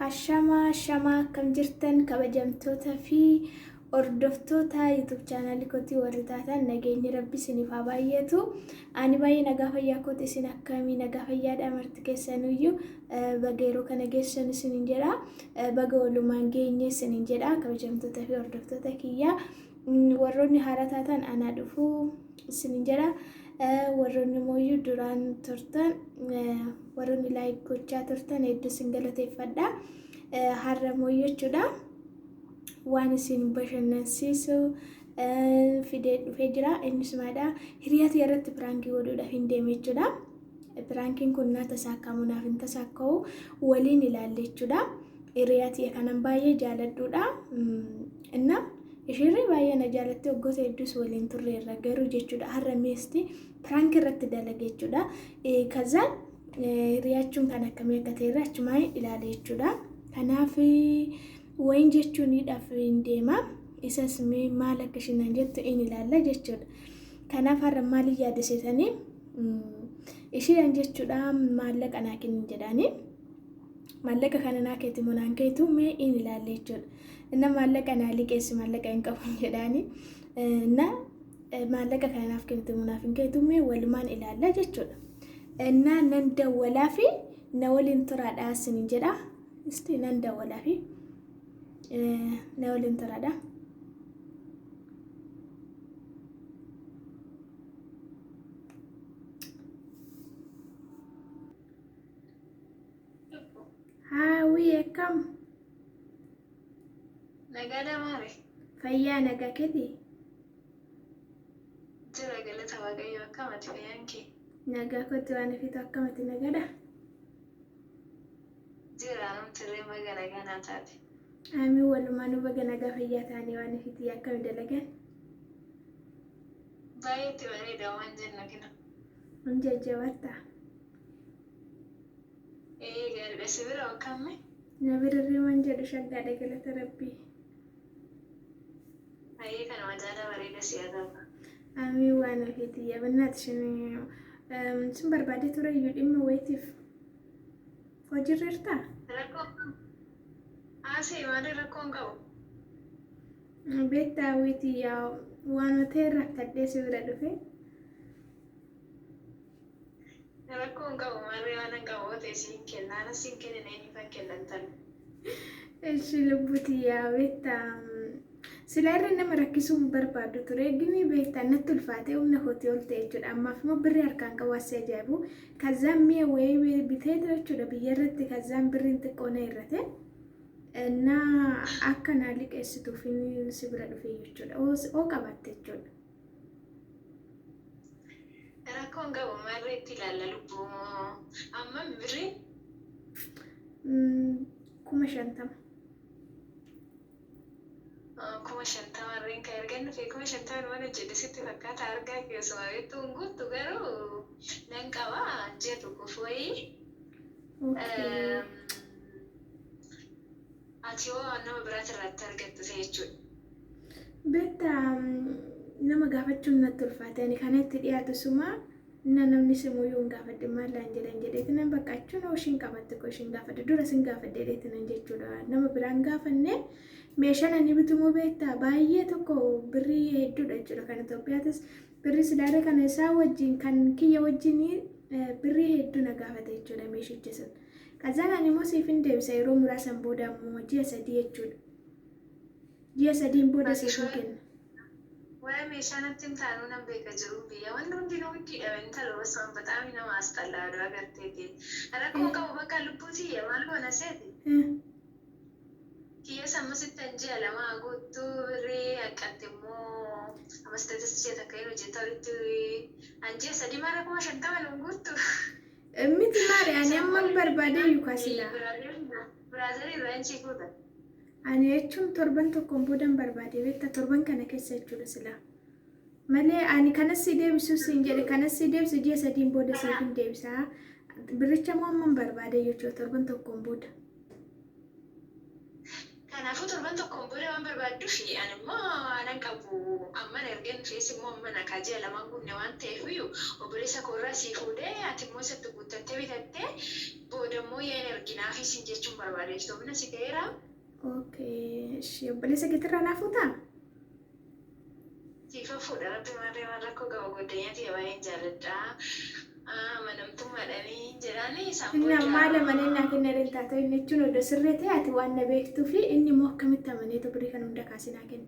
Ashamaa ashamaa akkam jirtan kabajamtoota fi hordoftoota YouTube chaanaalii kootii warri taatan nageenyi rabbi isiniif haa baay'atu. Ani baay'ee nagaa fayyaa kooti isin akkamii nagaa fayyaadha marti keessanuyyuu baga yeroo kana geessan isinin jedha. Baga walumaan geenye isinin jedha kabajamtoota fi hordoftoota kiyyaa. Warroonni haaraa taatan anaa dhufuu isinin jedha. Warroonni mooyyuu duraan turtan warroonni like gochaa turtan hedduu isin galateeffadha. Har'a mooyyuu jechuudha waan isin bashannansiisu fidee dhufee jira. Innis maalidha? Hiriyaa tiyya irratti piraankii godhuudhaaf hin deeme jechuudha. Piraankiin kun naa tasaakkamu naaf hin tasaakka'u waliin ilaalle jechuudha. Hiriyaa tiyya kanan baay'ee jaaladhuudha. Inna Ishirri baay'ee na jaalatti waggoota hedduus waliin turreerra garuu jechuudha har'a meesti prank irratti dalage jechuudha. Kazaan hiriyaachuun kan akkamii akka ta'e irra achumaa ilaale jechuudha. Kanaaf wayin jechuunidhaaf hin deema. Isas mee maal akka ishiin naan jettu in ilaalla jechuudha. Kanaaf har'a maaliin yaade seetanii ishiidhaan jechuudha maallaqa naa kenni jedhaanii. Maallaqa kana naa keeti moo naan keetu mee in ilaalle jechuudha. Inna maallaqa naa liqeessi maallaqa hin qabu jedhaani. Na maallaqa kana naaf kennite moo naaf hin kennitu mee walumaan ilaalla jechuudha. Inna nan dawwalaa fi na waliin turaadha isinin jedha. Isti nan dawwalaa fi na waliin turaadha. Haawii akkam? Nagaadha maare. Fayyaa nagaa ketii? Jira galata waaqayyo akkam ati fayyaan kee? Nagaa kootti waan ofiitu akkamati nagadha? Jira anumti illee baga nagaa naa taate. Amiin walumaanuu baga nagaa fayyaa taanee waan ofiitii akkami dalagan? Baay'ee itti bareeda waan jennu kina. Hin jajjabatta. Ee gaariidha si bira akkam mee? Na birarree waan jedhu shaggaadha galata rabbii. Hayyee kanuma caalaa bareeda si haa ta'u. Amiin waan ofii tiyya bannaati shin sin barbaadee ture iyyuu dhimma wayiitiif hojiirra jirtaa? Rakkoo haasa'e maali rakkoon qabu? Beektaa hawwii tiyya waan ta'e rakkadhee si bira dhufe. Rakkoo hin qabu maarree waanan qabu yoo ta'e siin kenna anas siin kennine eenyufan kenna intala. Eshi lubbu tiyya beektaa silaa irra nama rakkisuu hin barbaadu ture gini beektaa natti ulfaatee humna kootii ol ta'e jechuudha ammaaf immoo birrii harkaan qabu asii ajaa'ibu kazaan mi'a wayii biteetu jechuudha biyya irratti kazaan birriin xiqqoo na irrate na akka naa liqeessituuf si bira dhufe jechuudha oo qabaatte jechuudha. Rakkoo hin qabu maarree itti ilaalla lubbuu ammam birrii? 50,000. 50,000 reen kan ergan dhufe 50,000 waan hojjedhe sitti fakkaata argaa kee osuma beektuu hin guuttu garuu nan qaba ji'a tokkoof wayii. Okay. Ati hoo nama biraatirraa itti argattu ta'e jechuudha. Beektaa nama gaafachuun natti ulfaate ani kana itti dhiyaatu suma na namni simuyyuu hin gaafadhe maal naan jedhan jedheeti nan bakka achuun hoo ishiin qabatte koo ishiin gaafadhe dura sin gaafadhe jedheeti nan jechuudha nama biraan gaafanne meeshaan ani bitu immoo beektaa baay'ee tokko birrii hedduudha jechuudha kan Itoophiyaatis birrii silaaree kana isaa wajjin kan kiyya wajjin birrii hedduu na gaafate jechuudha meeshichi sun. Kazaan ani immoo siifin deebisa yeroo muraasan booda ammoo ji'a 3 jechuudha. Ji'a 3n booda siifin kenna. Waa'ee meeshaa natti himta anuu nan beeka jiruun biyya wanni hundinuu wuddiidha intalo basmam baxaami nama asxalla odoo agarteeti rakkoo hin qabu bakka lubbuu tiyya maal goona seeti kiyyas ammasitti an ji'a 2 haa guuttu birrii hanqatte immoo amasitti ji'a takka hin hojjetta walitti an ji'a 3 mara 50,000 nuun guuttu. Miti maari ani amman barbaade iyyuu kaa silaa. Brother irraa hin sii fuudha. Ani jechuun torban tokkoon boodan barbaade beekta torban kana keessa jechuudha silaa. Malee ani kanas si deebisuu siin jedhe kanas si deebisu ji'a sadiin booda siif hin deebisa. Birricha immoo amman barbaade jechuudha torban tokkoon booda. Kanaafuu torban Torban tokkoon booda waan barbaadduuf ani immoo anan qabu amman ergan dhufees immoo amma nakaa ji'a lamaan guunne waan ta'eef iyyuu obboleessa koorraa sii fuudhee ati immoo isatti guuttattee bitattee booda immoo yeen erginaaf isin jechuun barbaade iftoomina si ga'eera. Okay, ishee obboleessa keetirraa naa fuutaa? Siifa fuudha rabbi marree waan rakkoo qaba goddanyaa ta'e baay'een jaaladha. Amanamtummaadhaanii jedhaani isaan Inni booda. maal amanee naa kenna taatoo inni jechuun odoo sirrii ta'e ati waan na beektuu fi inni immoo akkamitti amaneetu birrii kan hunda kaasee naa kenna?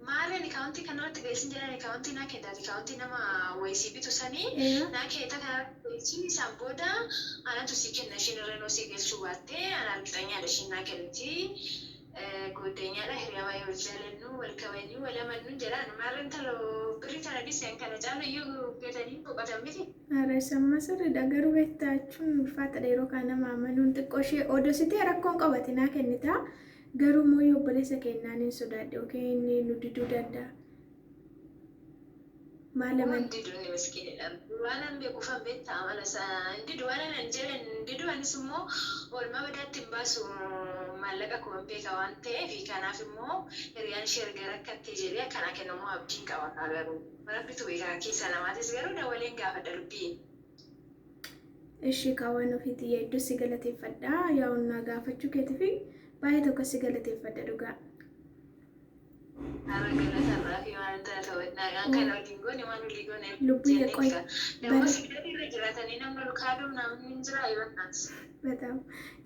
Maarreen akaawuntii kanarratti galchin jedhan akaawuntii naa kennaati akaawuntii nama wayisii bitu sanii naa kennita kanarratti galchin isaan booda anatu sii kenna isheen irra noo sii galchuu baattee ana argixanyaadha isheen naa kenniti. Goddanyaadha hiriyaa baay'ee wal jaalannu wal kabajnu wal amannu jedhaan maarreen taloo birrii tana dhiseen kana caalu iyyuu gatanii boqotan miti. Ara samma sirriidha garuu beektaa jechuun ulfaataadha yeroo kana nama amanuun xiqqoo ishee odoo si ta'e rakkoon qabate naa kennita. Garuu immoo yoo obboleessa kennaan hin sodaadhe yookiin inni nu diduu danda'a. Maal aman? Hundi dunni miskiinidha. Waan an beekuufan beektaa amala isaa. Didu waan anan jedhan didu anis immoo oolmaa badaatti hin baasu maallaqa koo hin beeka waan ta'eef kanaaf immoo hiriyaan ishee erga rakkattee jedhee akkanaa kennu immoo abdiin qaba garuu. Rabbitu beekaa keessa namaatis garuu dawaleen gaafadha lubbii. Ishee kaawwan ofiitii hedduu si galateeffadha. Yaa'unnaa gaafachuu keetiif baay'ee tokko si galateeffadha dhugaa. Har'a galatarraa fi waan ta'e kan waliin goone waan walii goone Lubbiyyee qoy Nama sibiila irra jiraatanii namni ol kaaduu namni hin jira ayyaannaas. በጣም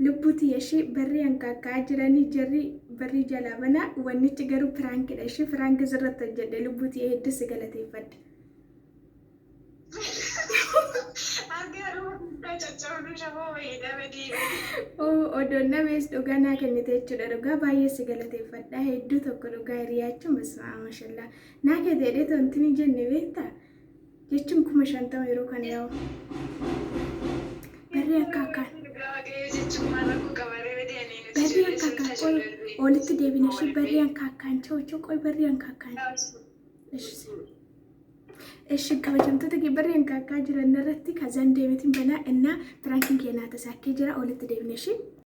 lubbuuti ishee barrii hanqaaqaa jiranii jarri barrii jalaa banaa wannichi garuu piraankidha ishee piraank sirratti hojjedhe lubbuuti hedduu si galateeffadha. Argaa caccabduu shaboo wayii dabadii. Odoon namees dhugaa naa kennite jechuudha dhugaa baay'ee si galateeffadha hedduu tokko dhugaa hiriyaachuun basmaa mashallaa naa kee ta'ee wanti ni jenne beektaa jechuun 50,000 yeroo kana yaa'u. Barrii akkaakkaan barrii akkaakkaan qoy walitti deebine ishee barrii akkaakkaan choo qoy barrii akkaakkaan. Ishi kabajamtoota kee barrii akkaakkaa jiran irratti kazaan deebitiin banaa innaa piraankiin keenyaa tasakkee jira walitti deebine ishee.